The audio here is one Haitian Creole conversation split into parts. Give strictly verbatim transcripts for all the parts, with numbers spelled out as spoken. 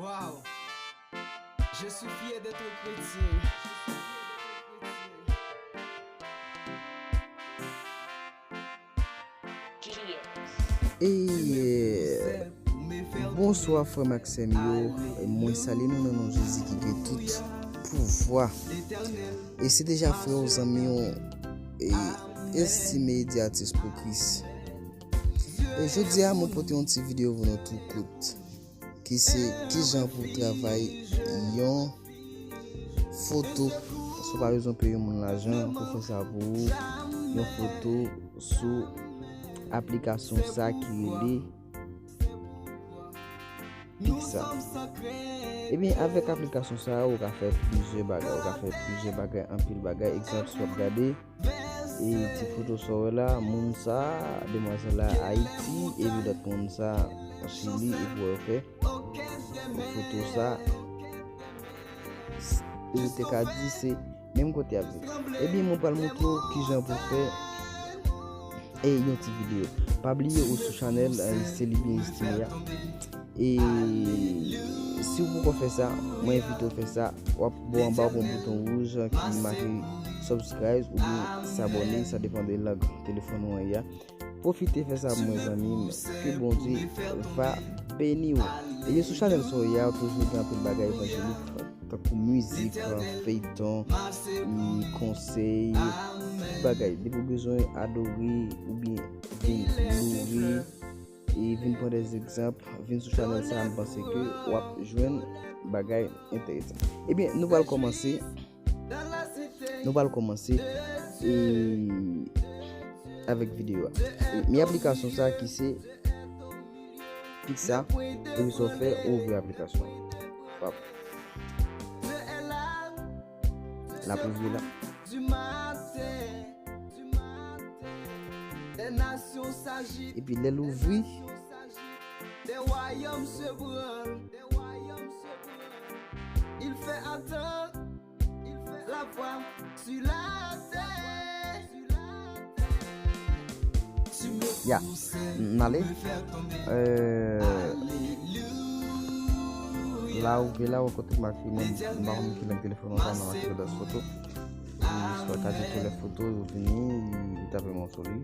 Wow. Je suis fier d'être chrétien. Ey, bonswa frè m ak sè m yo. Mwen salye nou nan non Jezi ki gen tout pouvwa. E se deja frè w, zanmi w, e estime e di atis pou Kris. E jodi a, mwen pote yon ti videyo pou nou tou kout, ki se kijan pou travay yon foto. Paske w pa bezwen peye yon moun lajan pou fè sa pou ou. Yon foto sou aplikasyon sa ki rele Pixar. Ebyen, avèk aplikasyon sa a, ou ka fè plizyè bagay. Ou ka fè plizyè bagay, anpil bagay. Egzanp, si w ap gade, e ti foto sa w wè la, moun sa, demwazèl la Ayiti, epi lòt moun sa Chili, epi wè yo fè foto sa, ou te ka di se menm kote y ap viv. Ebyen, mwen pral montre w kijan pou fè e yon ti videyo. Pa bliye ou sou chanèl, e, Se Li Byen Estime a. E si w poko fè sa, mwen envite w fè sa. W ap bò anba w gen yon bouton wouj ki make subscribe oubyen s'abonner, sa depann de lang telefòn ou an ye a. Pwofite fè sa pou mwen, zanmi m. Ke Bondye va beni w. Ebyen, sou chanèl sa w ye a, toujou gen anpil bagay evanjelik, tankou mizik, feyton, mm, konsèy, tout bagay. Depi w bezwen adore oubyen vin loure, e vin pran de egzanp, vin sou chanèl sa a, m panse ke w ap jwenn bagay enteresan. Ebyen, nou pral kòmanse. Nou pral kòmanse, e, avèk videyo a. E, men aplikasyon sa ki se Pixar, epi sa w fè, ou ouvri aplikasyon an. Pap. L ap ouvri la. Epi lè l ouvri, ya, n ale. Euh, la, ou ke la, ou kote m ak mwen, m pa konn ki lang telefòn ou sa, nan mache dans foto. Li swa ka di tou lè foto, ou vini, li tape mwen sou li.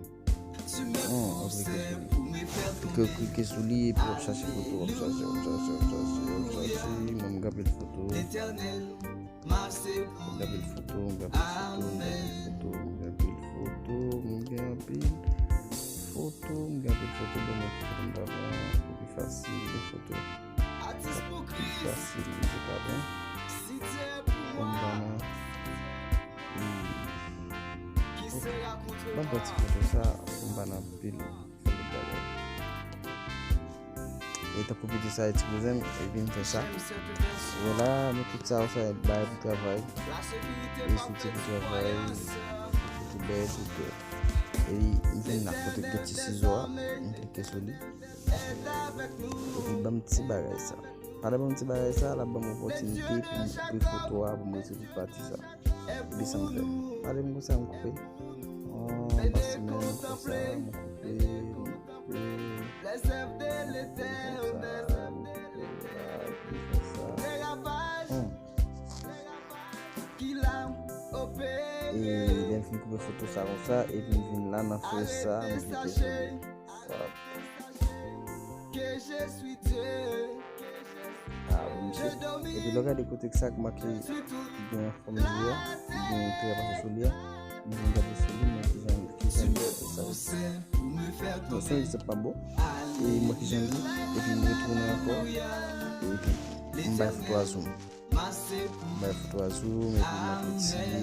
Hmm, ou klike sou li. Ou klike, klike sou li, epi w ap chache foto, w ap chache, w ap chache, w ap chache, w ap chache. Mwen, m gen anpil foto. M gen anpil foto, m gen anpil foto, m gen anpil foto, m gen anpil foto, m gen anpil foto, m gen anpil foto, m gen anpil foto, m gen anpil foto, m ta pran pou pi fasil, de foto. Pi fasil, m te ka pran. Pou m pa nan, hmm. Ban m pran ti foto sa, pou m pa nan anpil fè lòt bagay. E tankou videyo sa, e ti kouzen m, epi m fè sa. Vwala, men tout sa ou fè bay pou travay. E sou ti pou travay, pou bèl, pou bèl. E m vin la, kote gen ti sizo a, m klike sou li. Epi ban m ti bagay sa. Pandan ban m ti bagay sa, l ap ban m opòtinite pou m koupe foto a, pou m retire tout pati sa. Epi sa m fè. Pale m konsa, m koupe. Oh, m pase men m fè sa, m koupe, m koupe. M koupe konsa, m koupe la, epi fè sa. Hmm. E lè m fin koupe foto sa konsa, epi m vin la nan fè sa, m klike sou li. Sa. Ah, bon, mesye. Epi lè w gade kote sa k make ki gen fòm li a, ki gen tè pase sou li a, nou vin gade sou li, men kijan, kijan li fè sa. Bon, se yon egzanp pa bon. E mwen kijan li, epi m retounen ankò, epi m bay foto a zoom. M bay foto a zoom, epi m ap retire,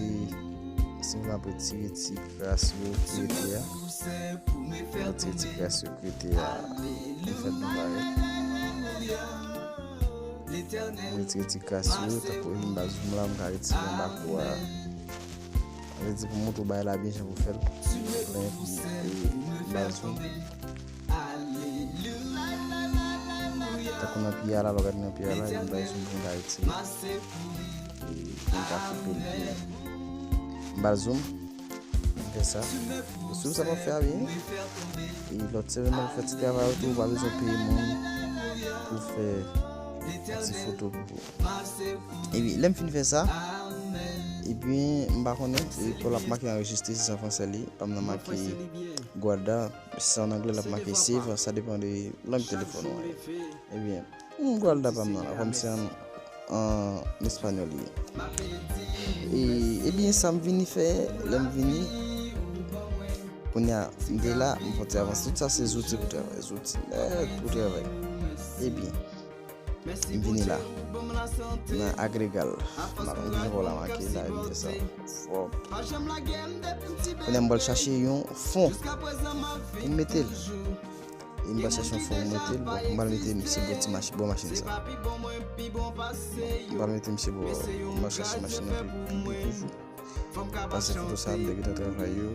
si m ap retire ti kras yo ki rete a. Retire ti kras yo ki rete a, pou fè l parèt. Retire ti kras yo, tankou m ba zoom la, m ka retire anba kou a. Sa vle di pou montre w bagay la byen jan pou fè l. Plen pou, e, ba zoom. Tankou nan pye a la, lè w gade nan pye a la, m ba zoom pou m ka retire. E, pou m ka koupe l byen. M ba zoom. Fè sa. Ou swiv sa m ap fè a byen. E lòt semèn, m ap fè ti travay ou tou, ou pa bezwen peye moun pou fè Yon ti foto pou ou. Epi, lè m fin fè sa, epi, m pa konnen, e, pou l ap make anrejistre, si se an fransè li, pa m nan make guarda, si se an anglè, l ap make save, sa depann de lang telefòn ou an ye. Ebyen, m guarda pa m nan la, kòm se an, an espanyòl li ye. E, ebyen, sa m vini fè, lè m vini, kounye a, m te la, m fè ti avanse. Tout sa se zouti pou travay, zouti nèt pou travay. Ebyen, m vini la, nan agregal. M ap vin wè w la make la, m fè sa. Fò. Kounye a, m pral chache yon fon pou m mete l. E m pral chache yon fon pou m mete l. Bon, m pral mete misye bò ti mach-, bò machin sa. M pral mete misye bò, m pral chache machin nan pi, pi, pi toujou. Pase foto sa, m te gentan travay yo.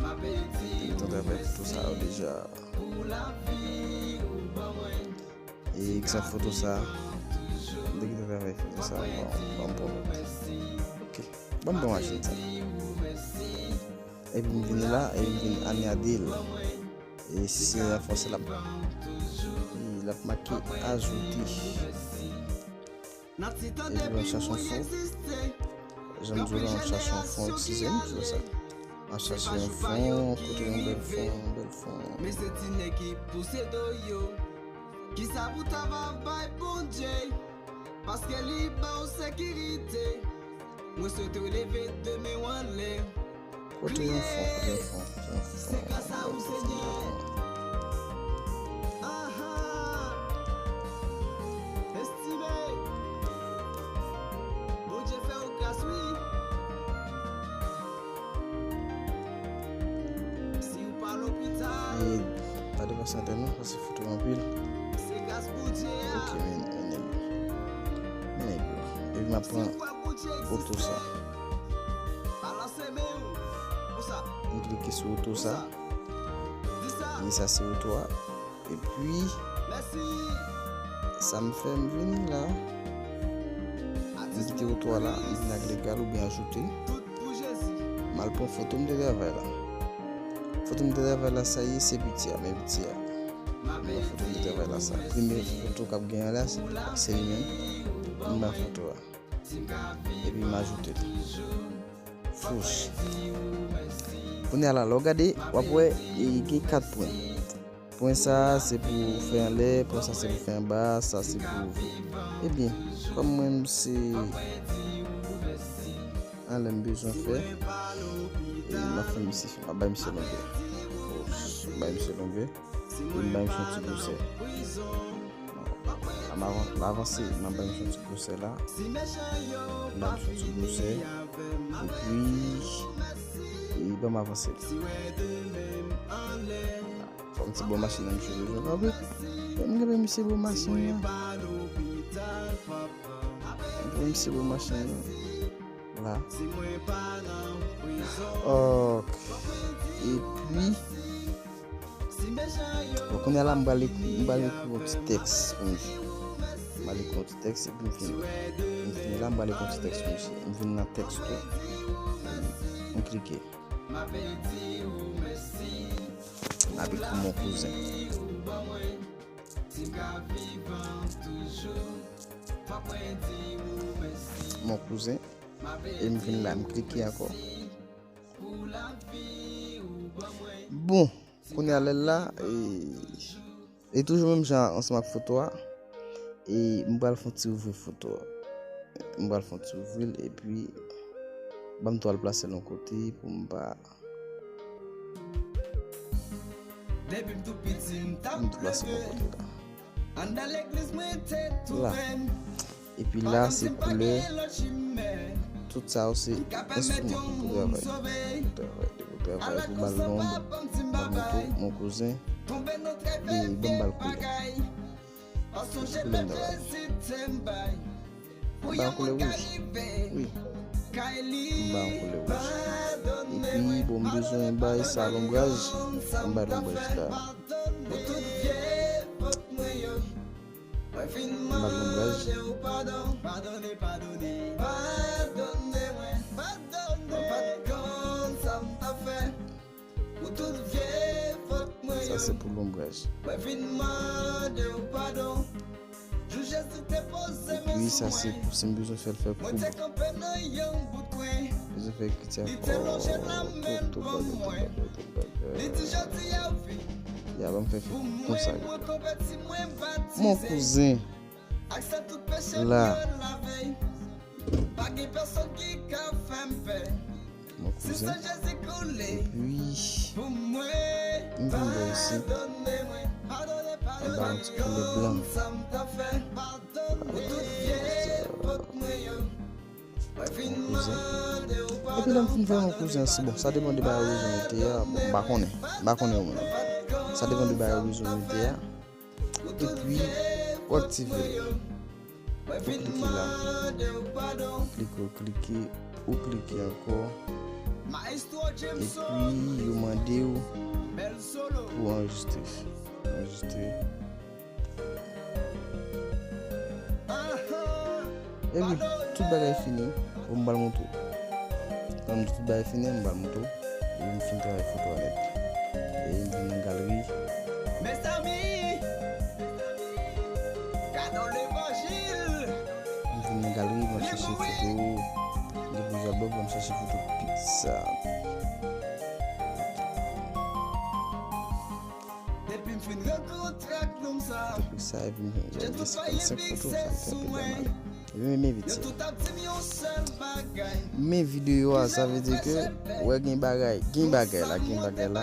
M te gentan travay foto sa yo deja. E egzanp foto sa, m te gentan travay foto sa, bon, bon, bon. Ok, bon, bon, machin sa. Epi m vini la, e m vin anyade l. E si se an fransè, l ap, l ap make ajouter. Epi m ap chache yon fon. Jan m di w la, m ap chache yon fon, eskize m, se sa. M ap chache yon fon, kote yon bèl fon, yon bèl fon. Men se ti nèg ki pouse do yo. Kisa pou ta va bay Bondye? Paske li ba w sekirite. Mwen swete w leve de men w anlè. Kote yon fon, kote yon fon, kote yon fon. Se gras a ou, Senyè. Aha. Estime. Bondye fè w gras, wi. Si w pa lopital. E pa depanse antèn non, paske foto anpil. Se gras Bondye a. Ok, men, men nèg yo. Men nèg yo. Epi m ap pran oto sa. M klike sou oto sa. E sa se oto a. Epi, sa m fè, m vini la. M kite oto a la, m vin ak legal oubyen ajoute. M al pran foto m te travay la. Foto m te travay la, sa ye, se piti a, men piti a. M pran foto m te travay la, sa. Premye foto k ap genyen la, se, se li menm. M pran foto a. Epi m ajoute l. Fouch. Kounye a la, lè w gade, w ap wè, e, gen kat pwen. Pwen sa, se pou fè anlè, pwen sa, se pou fè anba, sa, se pou, ebyen, kòm mwen, m se anlè m bezwen fè, e m ap fè misye, m ap bay misye longè. M bay misye longè. Epi m bay misye yon ti gwosè. M avan-, m avanse, m ap bay misye yon ti gwosè la. M bay misye yon ti gwosè. Epi, e ban m avanse. Fò m ti bò machin nan misye bezwen kanpe. Fò m kanpe misye bò machin nan. M kanpe misye bò machin nan. La. Ok. Epi, bon, kounye a la, m pral ekri, m pral ekri yon ti tèks pou misye. M pral ekri yon ti tèks, epi m fini. M fini la, m pral ekri yon ti tèks pou misye. M vin nan tèks tou. M klike. M ap ekri mon kouzen. Mon kouzen. E m vin la, m klike ankò. Bon, kounye a lè l la, e, e toujou menm jan ansanm ak foto a, e m pral fè yon ti ouvri foto a. M pral fè yon ti ouvri l, epi ban m tou al plase l yon kote pou m pa Depi m tou piti, m t ap reve. Anndan legliz mwen te twouve m. Epi la, se koulè. Tout sa yo se enstriman pou travay. Pou travay, pou travay, pou ba l lonb, ba l moto, mon kouzen. Epi ban m ba l koulè. Paske w chèche trezè se tè m bay. M ba yon koulè wouj. Wi. M ba yon koulè wouj. Epi, bon, m bezwen bay sa lonbraj. M bay lonbraj la. M ba l lonbraj. Sa se pou lonbraj. Mwen vin mande w padon. Jou Jezi Wi, sa se pou si m bezwen fè l fè koub. Bezwen fè ekricha fò. Tout, tout bagay, tout bagay, tout bagay. Ya, ban m fè fè konsa. Mon kouzen. La. Mon kouzen. Epi, m vin bò isi. M ba yon ti koulè blan. Mon kouzen. Epi lè m fin fè mon kouzen, se bon, sa depann de bagay ou bezwen mete a. Bon, m pa konnen. M pa konnen ou menm. Sa depann de bagay ou bezwen mete a. Epi, ou aktive l. Ou klike la. Ou klike, ou klike, ou klike ankò. Epi, yo mande w pou anrejistre. Anrejistre. Epi, tout bagay fini, bon, m pral montre w. Lè m di tout bagay fini, m pral montre w. Epi, m fin travay foto a nèt. Epi, m vin nan galeri. Mezanmi, gade levanjil. M vin nan galeri, m ap chèche foto. Gen plizyè bòb, m chèche foto pizza. Depi m fin rankontre ak nonm sa, depi sa, epi m gen senkann senk foto, sa te pa mal. Epi men, men vit. Yo tout ap di m yon sèl bagay. Men videyo a, sa vle di ke, wè, gen bagay, gen bagay la, gen bagay la.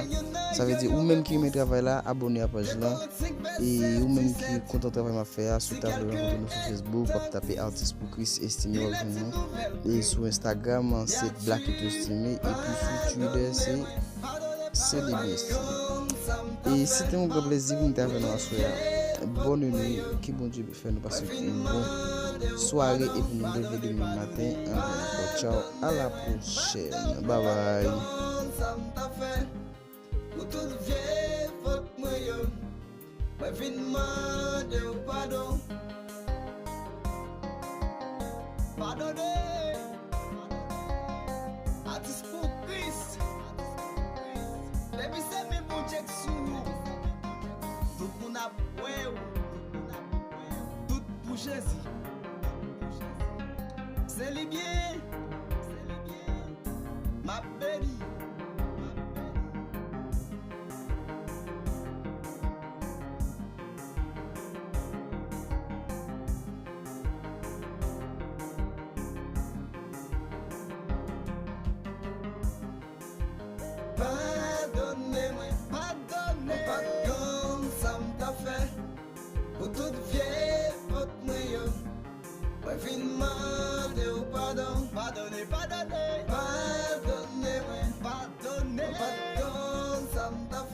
Sa vle di, ou menm ki renmen travay la, abòne a paj la. E ou menm ki kontan travay m ap fè a, si w ta vle rankontre nou sou Facebook, w ap tape Artist Pou Chris Estimé, w ap jwenn nou. E sou Instagram, se Blackito Estimé. Epi sou Twitter, se Selebe Estimé. E se te yon gran plezi pou m te avè nou aswè a. Bòn nwit, ke Bondye fè nou pase yon bon sware epi nou leve demen maten anlè ankò. Tchaw, a la pwochèn. Babay. Pou tout vye fòt mwen yo, mwen vin mande w padon. Padone. Atis Pou Kris. Depi se men Bondye k sou ou, tout moun ap wè w. Tout pou Jezi. Se li byen. M ap beni. Padone mwen, padone. Mwen pa t konn sa m t ap fè. Pou tout vye fòt mwen yo, mwen vin mande w padon. Padone, padone. Padone mwen, padone. Mwen pa t konn sa m t ap